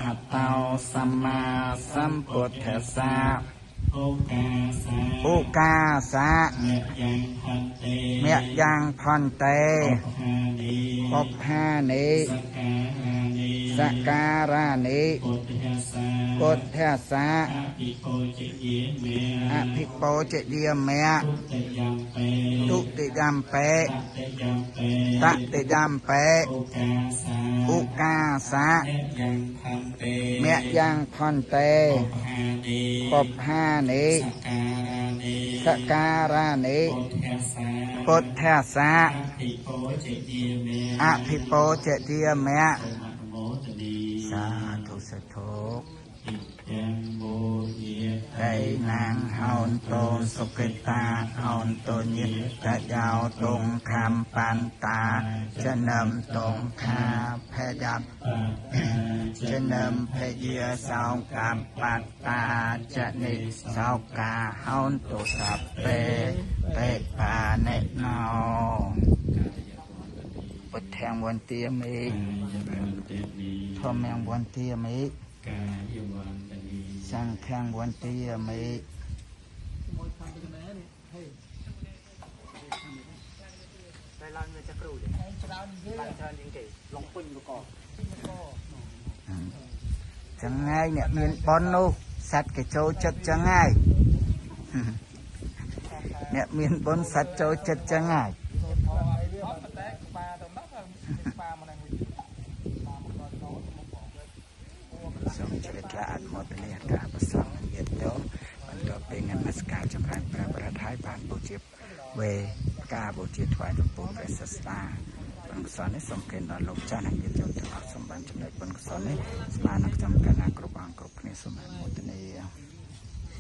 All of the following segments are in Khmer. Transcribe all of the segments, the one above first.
ហតោសម្មាសម្ពុទ្ធស្សៈ ឧកាសា ឧកាសា មយ៉ាងផន្តិ មយ៉ាងផន្តិ បុព្ហានិ បុព្ហានិ សការានិ សការានិ ពុទ្ធសា ពុទ្ធស្សៈ អភិពោជយាមេ អភិពោជយាមៈ ទុតិយំពេ ទុតិយំពេ តតិយំពេ តតិយំពេ ឧកាសា ឧកាសា មយ៉ាងផន្តិ មយ៉ាងផន្តិ បុព្ហានិ បុព្ហានិ សការានិ សការានិ ពុទ្ធសា ពុទ្ធស្សៈ អភិពោជយាមេ អភិពោជយាមៈ សូមអនុមោទនី សាធុសាធុ ອິយ៉ាងមោយា តៃណាងហោនតោសុគតាហោនតោញាតយោតុងខំបានតាចនឹមតុងខាភยับ បា ចនឹមភយាសោកម្មបត្តាចនិសោកាហោនតុសពេតេបានិណោពុទ្ធាំវន្ទាមិ កាយវន្តិនី ធម្មំវន្ទាមិ កាយវន្តិនី សង្ឃំវន្ទាមិ តែឡើងនៅចាក់គ្រូទេច្រើនឡើងច្រើនជាងគេឡងពេញបក ចឹងហើយអ្នកមានប៉ុននោះសត្វគេចូលចិត្តចឹងហើយអ្នកមានបុណ្យសត្វចូលចិត្តចឹងហើយ អត់តែក្បាលទៅមកក្បាលមកហ្នឹងវិញក្បាលមកដល់ដល់មកបង សូមជ្រះថ្លាអនុមោទនាការប្រសងញាតិញោមបន្ទាប់ពីនមស្ការចម្រើនព្រះបរិត្តហើយបានបូជាវេការបូជាថ្វាយចំពោះព្រះសាស្តាបុណ្យកុសលនេះសូមគេដល់លោកចាស់និងញាតិញោមទាំងអស់សូមបានចំណែកបុណ្យកុសលនេះស្មើនឹងខ្ញុំកណ្ណាគ្រប់អង្គគ្រប់គ្នាសូមអនុមោទនា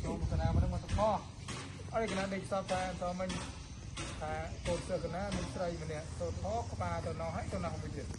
ចូលមកកណាមកមកទៅខអរិកណាដេកសពតែតមិញថាកូនសិស្សកណាមានស្រីម្នាក់ទៅថកក្បាលទៅណោះហើយទៅណោះមួយទៀត។